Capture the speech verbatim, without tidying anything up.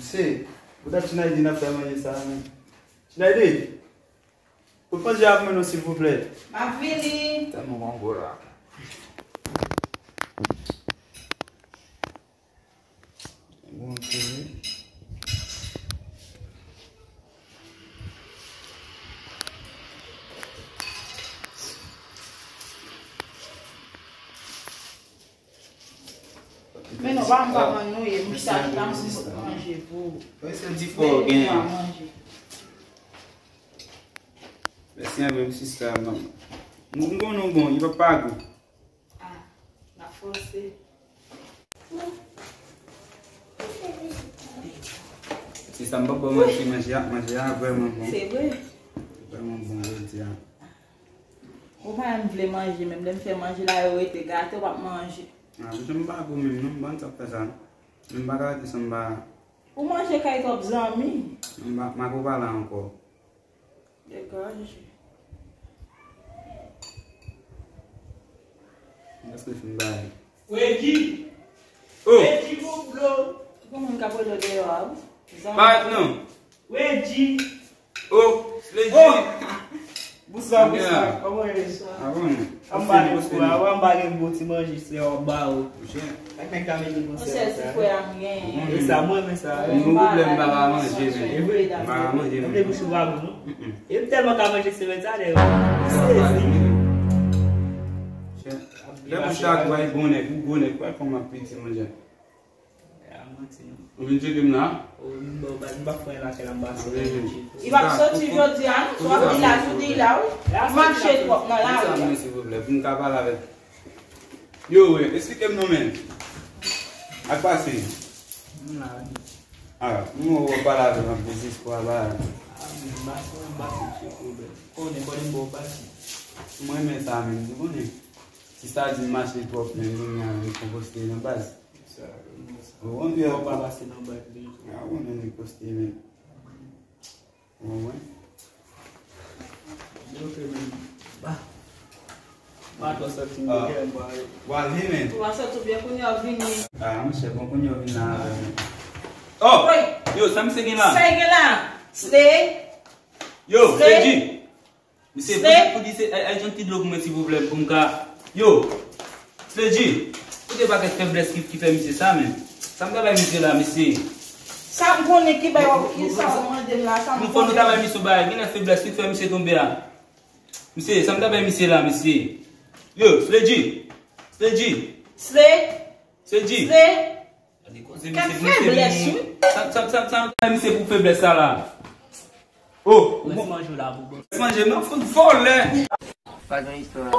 Se, pou dat Chinaydi n ap fè manje sa a menm. Chinaydi, pot manje a pou mwen non, silvouplè. M ap vini. Tèlman mango la. Bon, ok. Men non, pa m pa konn nou ye, m chita chita m pou m pot manje pou ou. Mwen se di fò gen. Manje. Mèsi anpil, sista, non. M, m konnen w bon, li pa pa gou. Ah, n ap fòse. Sista, m p ap ba w manti, manje a, manje a vrèman bon. Se vre. Vrèman bon, jodi a. Ou pa menm vle manje, menm lè m fè manje la, yo rete gate, w ap manje. Ah, m janm pa gou menm, non, m pa konn sa k fè sa, non. Men m pa ka rete san m pa. Ou manje kay twòp zanmi. M pa, m pa ko pale ankò. Degaje. Èske fin bagay? Regi! Oh! Regi, bon blo! Gon moun k ap rele w deyò a, wi. Zanmi. Parèt non. Regi! Oh, Sledi. Oh! Bonswa, bonswa. Kòman w ye? Ah bon? Anba gen pou a, anba gen bon ti manje, se anba ou. Ak nèg la mete bon sèl. Sèl ti frè a m genyen. E sa, mwen renmen sa. Yon pwoblèm, m pa ka manje, men. E vre? M pa ka manje, men. Mwen te bouch ou pa bon, non? E m tèlman ka manje semèn sa, dèyè. Sezi. Lè bouch la gwo, ay bon nèg, ou gwo nèg, wè kòman piti manje. A manti, non. Ou vin tcheke m la? O, m ba w baz, m pa fè anyen lakay la, m pase. Li p ap soti jodi a, non. Swa w di la, tou di la, wi. Mache twòp nan lari a. Silvouplè, pou m ka pale avèk. Yo, wi, eksplike m non, men. Ak pase. M la, wi. Ah, m wè w ap pale avè m ak dezespwa la. Ah, men, m pase, m pase, se pwoblèm. Konnen, konnen m ba w pase. Mwen renmen sa, men, ou konnen. Sista di m mache twòp, men, kounye a, m konposte nan baz. Sa, sa. Ou konnen, ou pa pase nan baz, men. Ah, ou konnen, m konposte, men. Ou konnen. Yo, ke men. Ba. Patwon sòti m deryè m pare. W ale, men. Ou pa sòti byen kounye a w vini. Ah, monchè, bon, kounye a w vin la avè m. Oh! Wi. Yo, sa misye gen la? Sa l gen la? Slay. Yo, Slay. Slay G. Misye, pou, pou di se, ay, ay, yon ti dlo pou mwen, silvouplè, pou m ka. Yo! Slay G! Kote pakèt feblès ki, ki fè misye sa, men? Sa m ta bay misye la, mesye? Sa m konnen ki bay w, ki sa w mande m la, sa m konnen. Nou fò nou ta bay misye yon bagay, genlè feblès ki fè misye tonbe a. Mesye, sa m ta bay misye la, mesye? Yo, Slay G! Slay G! Slay! Slay G! Slay! Gade koze misye, misye vini. Sa, sa, sa, sa, misye pou feblès sa la. Oh, mwen bon. Manje la pou bon. Manje, non, fout vòlè. Pa gen istwa.